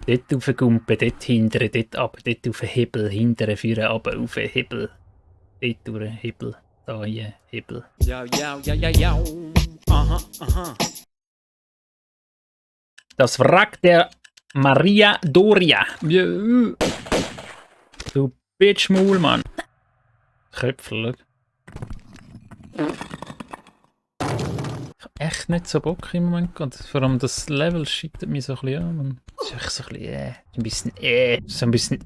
Dort auf den Gumpen, dort hinten, dort ab, dort auf den Hebel, hinten, führen, runter, auf den Hebel. Dort durch den Hebel, da hier, Hebel. Ja. Aha. Das Wrack der Maria Doria. Du Bitchmaul, Mann. Köpfel, schau. Ich hab echt nicht so Bock im Moment gehabt. Vor allem das Level schiebt mich so ein bisschen an, Mann. Das ist echt so ein bisschen, so ein bisschen,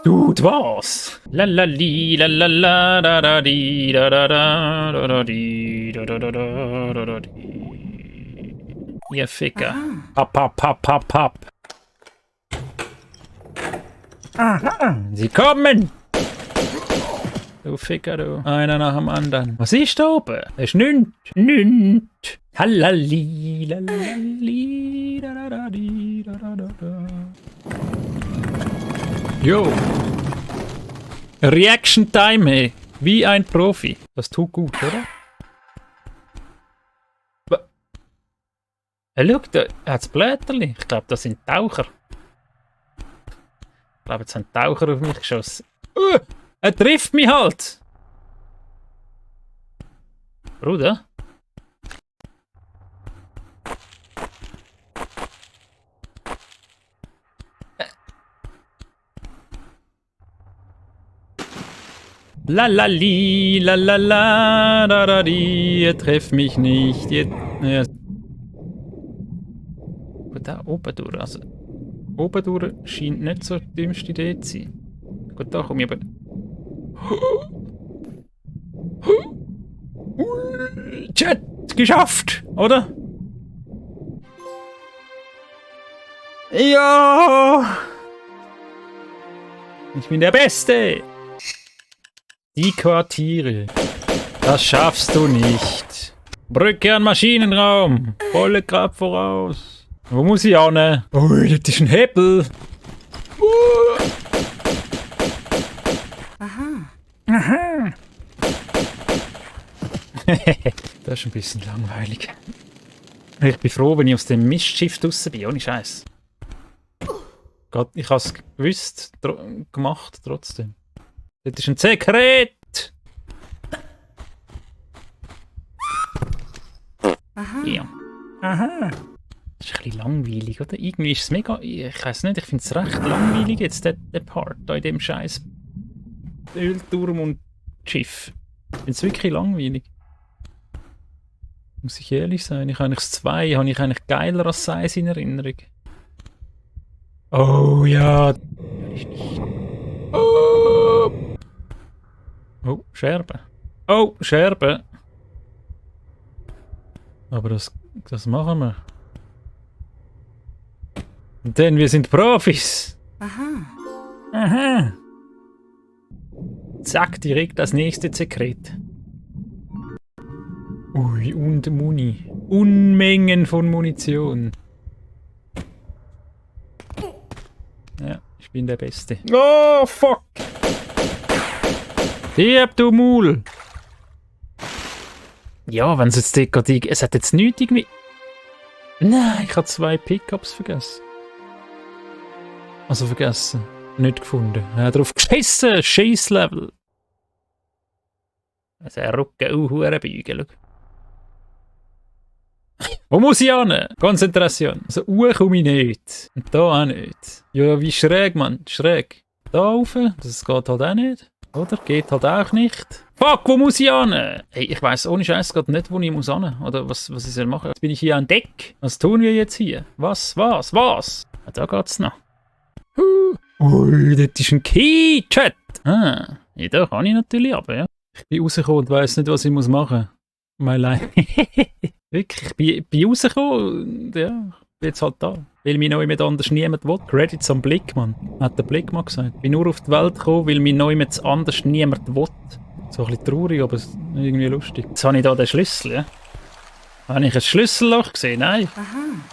Dude, was? Lalali, lalala, da da di, da da da, da da di, da da da da, da da di. Ihr Ficker. Papp. Aha, sie kommen! Du Ficker, du. Einer nach dem anderen. Was ist da oben? Das ist nichts. Hallali, lalali, da da da di, da da da da. Jo. Reaction Time, ey. Wie ein Profi. Das tut gut, oder? Schau, da hat's Blätterli. Ich glaube, das sind Taucher. Ich glaube, jetzt haben Taucher auf mich geschossen. Er trifft mich halt! Bruder? Lalali, lalala, da da di, er trifft mich nicht. Ja. Gut, da oben durch. Also, oben durch scheint nicht so die dümmste Idee zu sein. Gut, da komme ich aber. Chat, geschafft, oder? Ja! Ich bin der Beste! Die Quartiere. Das schaffst du nicht. Brücke an Maschinenraum. Volle Kraft voraus. Wo muss ich hin? Ui, das ist ein Hebel. Aha. Das ist ein bisschen langweilig. Ich bin froh, wenn ich aus dem Mistschiff draussen bin, ohne Scheiß. Gott, ich habe es gewusst, gemacht trotzdem. Das ist ein Sekret! Aha. Ja. Aha. Das ist ein bisschen langweilig, oder? Irgendwie ist es mega. Ich weiß nicht, ich finde es recht langweilig jetzt, der Part da in dem scheiß Ölturm und Schiff. Ich finde es wirklich langweilig. Muss ich ehrlich sein, ich habe eigentlich das 2 habe ich eigentlich geiler als das 1 in Erinnerung. Oh ja. Oh, Scherben. Oh, Scherben. Aber das machen wir. Denn wir sind Profis. Aha. Zack, direkt das nächste Sekret. Ui, und Muni. Unmengen von Munition. Ja, ich bin der Beste. Oh, fuck! Stirb, du Maul! Ja, wenn es jetzt dort es hat jetzt nichts irgendwie... Nein, ich habe 2 Pickups vergessen. Also vergessen. Nicht gefunden. Er hat drauf geschissen! Scheiss-Level! Also er Rücken auch beugen, schau. Wo muss ich hin? Konzentration. Also komme ich nicht. Und da auch nicht. Ja, wie schräg, Mann. Schräg. Da rauf. Das geht halt auch nicht. Oder? Geht halt auch nicht. Fuck, wo muss ich hin? Hey, ich weiss ohne Scheiß gerade nicht, wo ich muss hin. Oder was ich soll machen. Jetzt bin ich hier an Deck. Was tun wir jetzt hier? Was? Ja, da geht's noch. Ui, das ist ein Key, Chat. Ja, da kann ich natürlich aber, ja. Ich bin rausgekommen und weiss nicht, was ich muss machen. My life. Wirklich, ich bin rausgekommen und ja, ich bin jetzt halt da. Weil mich noch jemand anders niemand will. Credits am Blick, Mann. Hat der Blick mal gesagt. Ich bin nur auf die Welt gekommen, weil mich noch jemand anders niemand will. So ein bisschen traurig, aber irgendwie lustig. Jetzt habe ich da den Schlüssel, ja. Habe ich ein Schlüsselloch gesehen? Nein.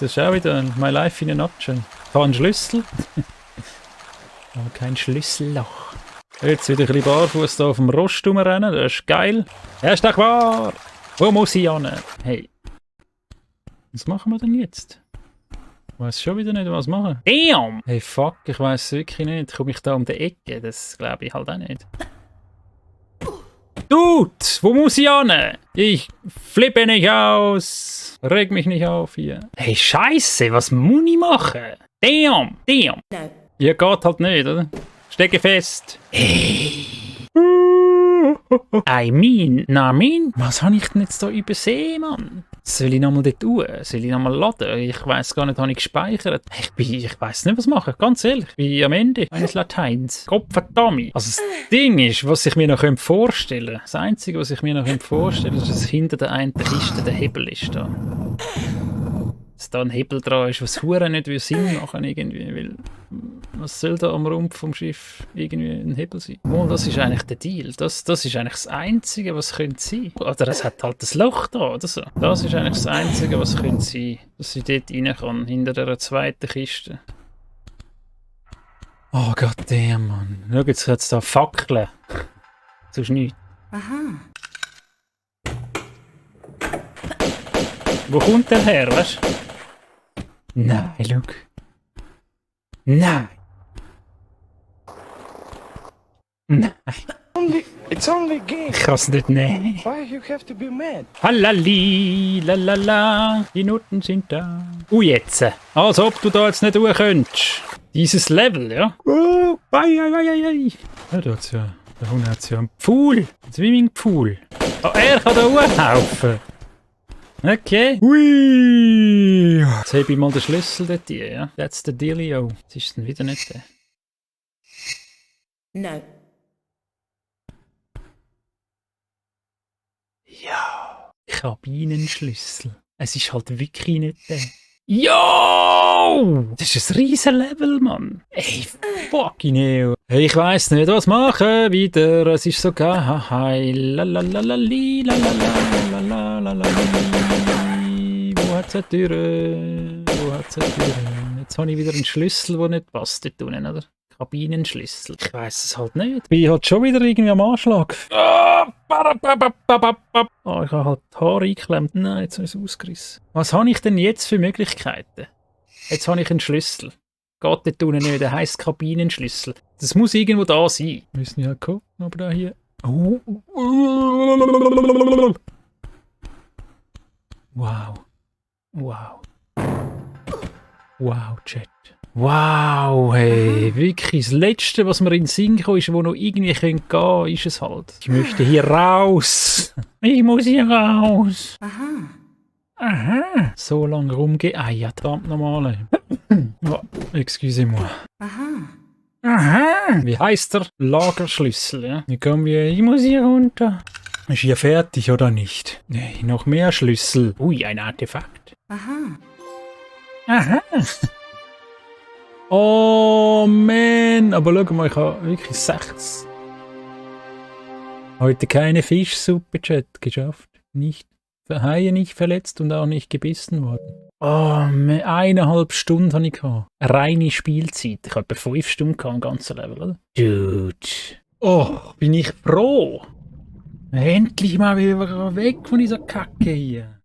Das ist auch wieder My Life in a Nutshell. Ich habe einen Schlüssel. Aber kein Schlüsselloch. Jetzt wieder ein bisschen barfuß da auf dem Rost rumrennen, das ist geil. Erst wahr! Wo muss ich hin? Hey. Was machen wir denn jetzt? Ich weiss schon wieder nicht, was machen. Damn! Hey, fuck, ich weiss wirklich nicht. Komme ich da um die Ecke? Das glaube ich halt auch nicht. Dude, wo muss ich hin? Ich flippe nicht aus. Reg mich nicht auf hier. Hey, Scheiße, was muss ich machen? Damn, damn. No. Ihr geht halt nicht, oder? Stecke fest. Hey. Was habe ich denn jetzt da übersehen, Mann? Soll ich nochmal dort tun? Soll ich nochmal laden? Ich weiss gar nicht, habe ich gespeichert. Ich weiss nicht, was machen. Ganz ehrlich. Ich bin am Ende eines Lateins. Kopfverdammt. Also das Ding ist, was ich mir noch vorstellen könnte. Das Einzige, was ich mir noch vorstellen könnte, ist, dass hinter der einen Kiste der Hebel ist da. Dass da ein Hebel dran ist, was hure nicht Sinn machen irgendwie, weil was soll da am Rumpf vom Schiff irgendwie ein Hebel sein? Oh, das ist eigentlich der Deal. Das ist eigentlich das Einzige, was könnte sein. Oder es hat halt das Loch da oder so. Das ist eigentlich das Einzige, was könnte sein, dass ich dort rein kann, hinter der zweiten Kiste. Oh Gott, Mann. Schau, jetzt hat es da Fackeln. Sonst nichts. Aha. Wo kommt der her, weißt du? Nein, schau. Nein. Nein. It's only a game. Ich kann es nicht nehmen. Why you have to be mad? Halali, lalala, die Noten sind da. Jetzt. Als ob du da jetzt nicht durch könntest. Dieses Level, ja? Oh, ei. Ja, da hat's ja. Da unten hat's ja einen Pfuhl. Ein Swimmingpool. Oh, er kann da hochhaufen. Okay. Hui. Jetzt habe ich mal den Schlüssel dort hier, ja? That's the dealio. Jetzt ist es dann wieder nicht der. No. Ja. Kabinenschlüssel. Es ist halt wirklich nicht der. Yo! Das ist ein riesen Level, Mann. Ey, fucking hell. Hey, ich weiss nicht, was machen wieder. Es ist so geil. Lalalali, lalalala. Wo hat's eine Tür? Jetzt habe ich wieder einen Schlüssel, der nicht passt dort unten, oder? Kabinenschlüssel. Ich weiss es halt nicht. Ich bin halt schon wieder irgendwie am Anschlag. Oh, ich habe halt die Haare eingeklemmt. Nein, jetzt habe ich es ausgerissen. Was habe ich denn jetzt für Möglichkeiten? Jetzt habe ich einen Schlüssel. Geht dort unten nicht, der heisst Kabinenschlüssel. Das muss irgendwo da sein. Wir müssen ja gucken, aber da hier... Oh. Wow, Chat. Wow, hey, wirklich, das Letzte, was mir in den Sinn kam, ist, wo noch irgendwie gehen kann, ist es halt. Ich möchte hier raus. Ich muss hier raus. Aha. So lange rumgehen. Ah ja, verdammt nochmal. Oh, excusez-moi. Aha. Wie heisst der? Lagerschlüssel, ja? Ich muss hier runter. Ist hier fertig oder nicht? Nee, noch mehr Schlüssel. Ui, ein Artefakt. Aha. Oh man, aber schau mal, ich habe wirklich 6. Heute keine Fischsuppe, Chat, geschafft. Haie nicht verletzt und auch nicht gebissen worden. Oh man, 1,5 Stunden habe ich gehabt. Eine reine Spielzeit. Ich habe etwa 5 Stunden gehabt im ganzen Level, oder? Dude. Oh, bin ich froh. Endlich mal wieder weg von dieser Kacke hier.